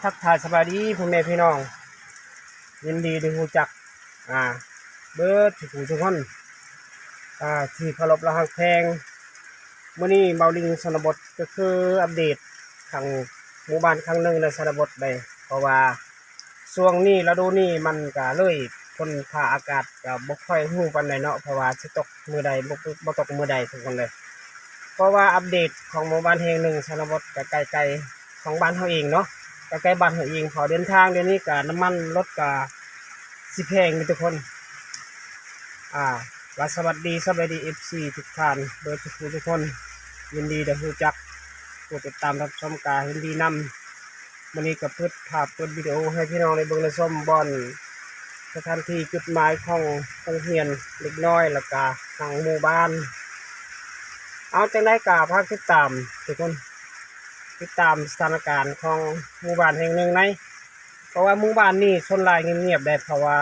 ທັກທາຍສະບາຍດີພໍ່ແມ່ພີ່ນ້ອງ ຍິນດີໄດ້ຮູ້ຈັກ ອ່າ ເບິດທຸກຜູ້ທຸກຄົນ ອ່າ ທີ່ເຄົາລົບ ແລະ ຮັກແພງ. ມື້ນີ້ເບົາລິງຊົນນະບົດ ກໍຄືອັບເດດທາງໝູ່ບ້ານຄັ້ງໜຶ່ງໃນຊົນນະບົດເດ້ ເພາະວ່າຊ່ວງນີ້ ລະດູນີ້ມັນກະເລີຍ ຝົນຟ້າອາກາດກະບໍ່ຄ່ອຍຮູ້ປານໃດເນາະ ເພາະວ່າຊິຕົກມື້ໃດ ບໍ່ ບໍ່ຕົກມື້ໃດທຸກຄົນເລີຍ. ເພາະວ່າອັບເດດຂອງໝູ່ບ້ານແຫ່ງໜຶ່ງຊົນນະບົດ ກະໃກ້ໆ ຂອງບ້ານເຮົາເອງເນາະ ໃກ້ໆ ບ້ານເຮົາເອງ ເພາະເດີນທາງດຽວນີ້ກະນ້ຳມັນລົດກະຊິແພງເດ້ທຸກຄົນ. ອ່າ ລະສະຫວັດດີ ສະບາຍດີ ເອັຟຊີ ທຸກທ່ານເບິດທຸກຜູ້ທຸກຄົນ ຍິນດີໄດ້ຮູ້ຈັກ ຜູ້ຕິດຕາມຮັບຊົມກະຍິນດີນຳ. ມື້ນີ້ກະເປີດພາບເປີດວິດີໂອໃຫ້ພີ່ນ້ອງໄດ້ເບິ່ງໄດ້ຊົມ ບ່ອນສະຖານທີ່ຈຸດໝາຍຂອງໂຮງຮຽນເດັກນ້ອຍ ແລ້ວກະທາງໝູ່ບ້ານ. ເອົາ ຈັ່ງໃດກະຝາກຕິດຕາມທຸກຄົນ ຕິດຕາມສະຖານະການຂອງໝູ່ບ້ານແຫ່ງໜຶ່ງໃນ ເພາະວ່າໝູ່ບ້ານນີ້ສ່ວນຫຼາຍງຽບໆ ເດ້ ເພາະວ່າ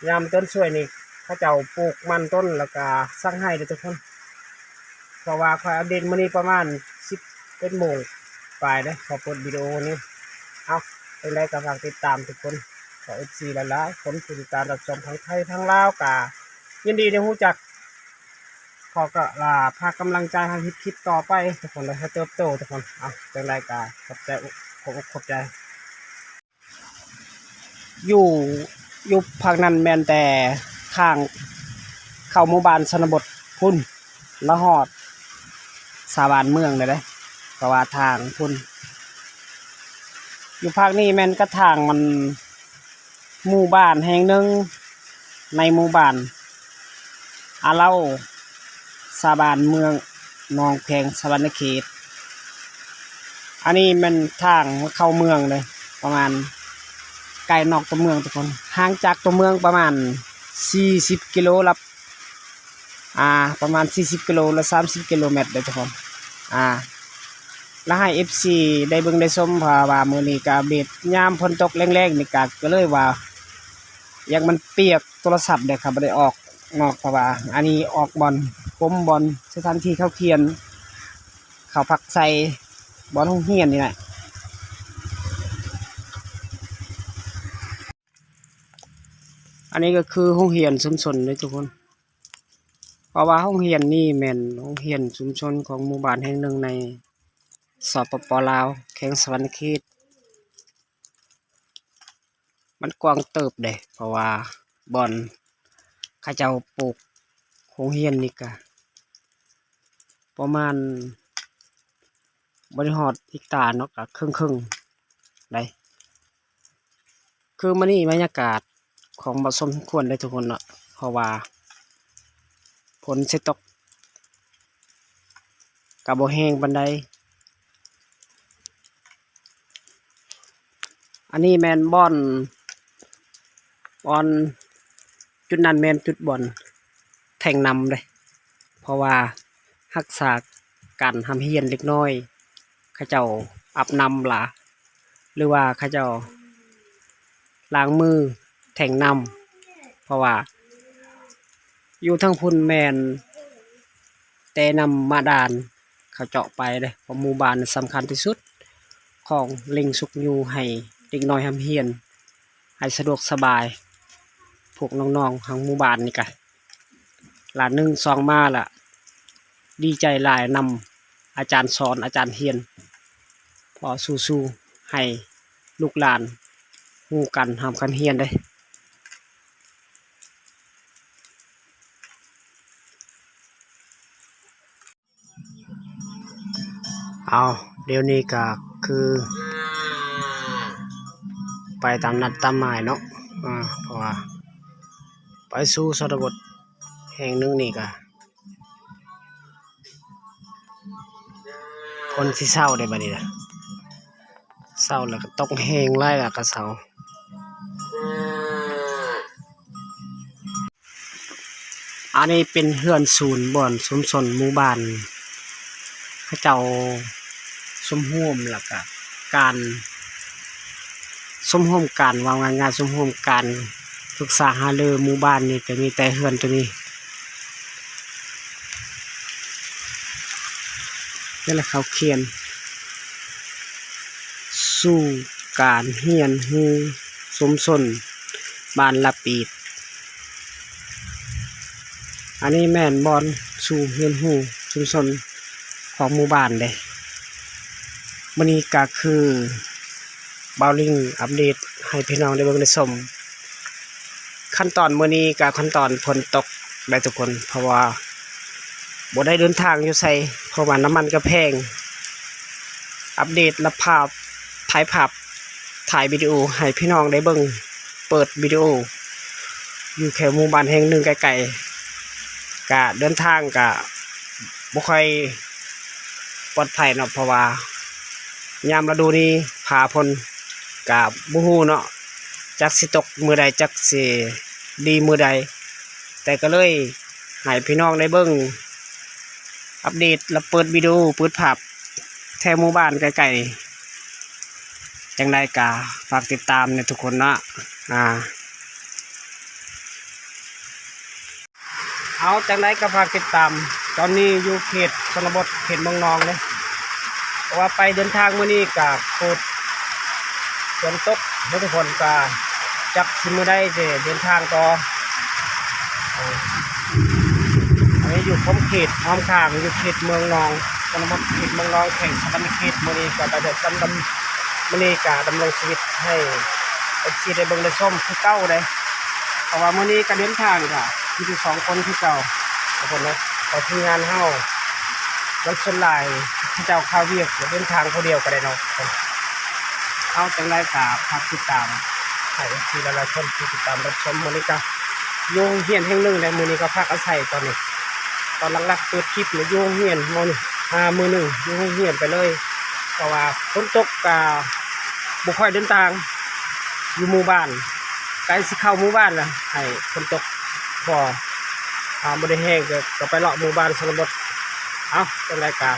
ຍາມຕົ້ນຊ່ວຍນີ້ ເຂົາເຈົ້າປູກມັນຕົ້ນ ແລ້ວກະສັກໄຮ່ເດ້ທຸກຄົນ. ເພາະວ່າຂ້ອຍອັບເດດມື້ນີ້ປະມານສິບເອັດໂມງປາຍເດ້ ຂໍເປີດວິດີໂອນີ້. ເອົາ ຈັ່ງໃດກໍຝາກຕິດຕາມທຸກຄົນ ຂໍເອັຟຊີຫຼາຍໆຄົນ ຜູ້ຕິດຕາມຮັບຊົມທັງໄທທັງລາວ ກະຍິນດີໄດ້ຮູ້ຈັກ. ຂໍກະລາ ຝາກກຳລັງໃຈໃຫ້ເຮັດຄລິບຕໍ່ໄປທຸກຄົນເດີ ໃຫ້ເຕີບໂຕທຸກຄົນ. ເອົາ ຈັ່ງໃດກະຂອບໃຈ ຂໍບອົກຂອບໃຈ. ຢູ່ ຢູ່ພາກນັ້ນແມ່ນແຕ່ທາງເຂົ້າໝູ່ບ້ານຊົນນະບົດພຸ້ນ ລະຮອດຊາວບ້ານເມືອງເດ້ ເພາະວ່າທາງພຸ້ນ. ຢູ່ພາກນີ້ແມ່ນກະທາງມັນ ໝູ່ບ້ານແຫ່ງໜຶ່ງໃນໝູ່ບ້ານອາເລົາ ຊາວບ້ານເມືອງໜອງແພງ ສະຫວັນນະເຂດ. ອັນນີ້ແມ່ນທາງເຂົ້າເມືອງເລີຍ ປະມານໃກ້ນອກຕົວເມືອງທຸກຄົນ ຫ່າງຈາກຕົວເມືອງປະມານສີ່ສິບກິໂລລະ ອ່າ ປະມານສີ່ສິບກິໂລ ຫຼື ສາມສິບກິໂລແມັດເດີທຸກຄົນ. ອ່າ ລະໃຫ້ເອັຟຊີໄດ້ເບິ່ງໄດ້ຊົມ ເພາະວ່າມື້ນີ້ກະອັບເດດ ຍາມຝົນຕົກແລ້ງໆນີ້ກະ ກະເລີຍວ່າ ຢ້ານມັນປຽກໂທລະສັບເດ້ ເຂົາບໍ່ໄດ້ອອກນອກ ເພາະວ່າອັນນີ້ອອກບ່ອນ ກົມບ່ອນສະຖານທີ່ເຂົາຂຽນ ເຂົາພັກໃສ່ບ່ອນໂຮງຮຽນນີ້ແຫຼະ. ອັນນີ້ກໍຄືໂຮງຮຽນຊຸມຊົນເດ້ທຸກຄົນ ເພາະວ່າໂຮງຮຽນນີ້ແມ່ນໂຮງຮຽນຊຸມຊົນຂອງໝູ່ບ້ານແຫ່ງໜຶ່ງໃນ ສປປ ລາວ ແຂວງສະຫວັນນະເຂດ. ມັນກວ້າງເຕີບເດ້ ເພາະວ່າບ່ອນເຂົາເຈົ້າປູກໂຮງຮຽນນີ້ກະປະມານ ບໍ່ໄດ້ຮອດເຮັກຕາເນາະ ກະເຄິ່ງໆ ໄດ້. ຄືມື້ນີ້ບັນຍາກາດຂອງ ເໝາະສົມສົມຄວນເດ້ທຸກຄົນເນາະ ເພາະວ່າຝົນຊິຕົກ ກະບໍ່ແຮງປານໃດ. ອັນນີ້ແມ່ນບ່ອນ ບ່ອນ ຈຸດນັ້ນແມ່ນຈຸດບ່ອນແທ່ງນ້ຳເດ້ ເພາະວ່າຮັກສາການຮ່ຳຮຽນເດັກນ້ອຍ ເຂົາເຈົ້າອາບນ້ຳລະ ຫຼືວ່າເຂົາເຈົ້າລ້າງມືແທ່ງນ້ຳ ເພາະວ່າຢູ່ທາງພຸ້ນແມ່ນແຕ່ນ້ຳບາດານເຂົາເຈາະໄປເດ້ ເພາະໝູ່ບ້ານສຳຄັນທີ່ສຸດຂອງເລັ່ງຊຸກຍູ້ໃຫ້ເດັກນ້ອຍຮ່ຳຮຽນ ໃຫ້ສະດວກສະບາຍ ພວກນ້ອງໆທາງໝູ່ບ້ານນີ້ກະ ລະໜຶ່ງສອງມາລະ ດີໃຈຫຼາຍນຳອາຈານສອນ ອາຈານຮຽນ ຂໍສູ້ໆໃຫ້ລູກຫຼານຮູ້ການຮ່ຳການຮຽນເດ້. ເອົາ ດຽວນີ້ກະຄືໄປຕາມນັດຕາມໝາຍເນາະ ເພາະວ່າໄປສູ່ຊົນນະບົດແຫ່ງໜຶ່ງນີ້ກະ ຝົນຊິເຊົາເດ້ບາດນີ້ນະ ເຊົາແລ້ວກະຕົກແຮງຫຼາຍແລ້ວກະເຊົາ. ອັນນີ້ເປັນເຮືອນສູນບ່ອນຊຸມຊົນໝູ່ບ້ານ ເຂົາເຈົ້າສົມຮ່ວມ ແລ້ວກະການສົມຮ່ວມການ ເວົ້າງ່າຍໆ ສົມຮ່ວມການປຶກສາຫາລືໝູ່ບ້ານນີ້ ກະມີແຕ່ເຮືອນໂຕນີ້ ນີ້ແຫຼະ ເຂົາຂຽນ ສູ່ ການຮຽນຮູ້ຊຸມຊົນບ້ານລະປີບ. ອັນນີ້ແມ່ນບ່ອນສູນຮຽນຮູ້ຊຸມຊົນຂອງໝູ່ບ້ານເດ້. ມື້ນີ້ກະຄືບ່າວລິງອັບເດດໃຫ້ພີ່ນ້ອງໄດ້ເບິ່ງໄດ້ຊົມ. ຂັ້ນຕອນມື້ນີ້ກະຂັ້ນຕອນຝົນຕົກໄດ໋ທຸກຄົນ ເພາະວ່າບໍ່ໄດ້ເດີນທາງຢູ່ໃສ ເພາະວ່ານ້ຳມັນກະແພງ. ອັບເດດລະພາບ ຖ່າຍພາບ ຖ່າຍວິດີໂອໃຫ້ພີ່ນ້ອງໄດ້ເບິ່ງ ເປີດວິດີໂອຢູ່ແຖວໝູ່ບ້ານແຫ່ງໜຶ່ງໃກ້ໆ. ກະເດີນທາງກະບໍ່ຄ່ອຍປອດໄພເນາະ ເພາະວ່າຍາມລະດູນີ້ຟ້າຝົນກະບໍ່ຮູ້ເນາະ ຈັກຊິຕົກມື້ໃດ ຈັກຊິດີມື້ໃດ. ແຕ່ກໍເລີຍໃຫ້ພີ່ນ້ອງໄດ້ເບິ່ງ ອັບເດດ ແລະ ເປີດວິດີໂອ ເປີດພາບແຖວໝູ່ບ້ານໃກ້ໆ. ຈັ່ງໃດກໍຝາກຕິດຕາມແດ່ທຸກຄົນເນາະ. ອາ ເອົາ ຈັ່ງໃດກໍຝາກຕິດຕາມ. ຕອນນີ້ຢູ່ເຂດຊົນນະບົດ ເຂດເມືອງນອງເດ້. ເພາະວ່າໄປເດີນທາງມື້ນີ້ກະໂຄດຝົນຕົກເດ້ທຸກຄົນ ກະຈັກຊິມື້ໃດຊິເດີນທາງຕໍ່. ອັນນີ້ຢູ່ຂົງເຂດອ້ອມຂ້າງ ຢູ່ເຂດເມືອງນອງ ຊົນນະບົດເຂດເມືອງນອງ ແຂວງສະຫວັນນະເຂດ. ມື້ນີ້ກະໄດ້ດຳ ດຳ ມື້ນີ້ກະດຳລົງຊີວິດໃຫ້ເອັຟຊີໄດ້ເບິ່ງໄດ້ຊົມຄືເກົ່າເດ້. ເພາະວ່າມື້ນີ້ກະເດີນທາງກະມີແຕ່ສອງຄົນຄືເກົ່າທຸກຄົນເນາະ. ກໍທີມງານເຮົາ ມັນສ່ວນຫຼາຍເຂົາເຈົ້າຄາວຽກ ເດີນທາງຜູ້ດຽວກໍໄດ້ເນາະ. ເອົາ ຈັ່ງໃດກໍຝາກຕິດຕາມໃຫ້ເອັຟຊີຫຼາຍໆຄົນທີ່ຕິດຕາມຮັບຊົມ. ມື້ນີ້ກະຢູ່ໂຮງຮຽນແຫ່ງໜຶ່ງໃດ໋. ມື້ນີ້ກໍພັກອາໄສຕອນນີ້ ຕອນຫຼັກໆເປີດຄລິບນີ້ຢູ່ໂຮງຮຽນ ມື້ນີ້ ອາ ມື້ໜຶ່ງຢູ່ໂຮງຮຽນໄປເລີຍ ເພາະວ່າຝົນຕົກກະບໍ່ຄ່ອຍເດີນທາງຢູ່ໝູ່ບ້ານ ໃກ້ຊິເຂົ້າໝູ່ບ້ານລະ ໃຫ້ຝົນຕົກ ບໍ່ ອາ ບໍ່ໄດ້ແຮງ ກໍ ກໍໄປເລາະໝູ່ບ້ານຊົນນະບົດ. ເອົາ ຈັ່ງໃດກະ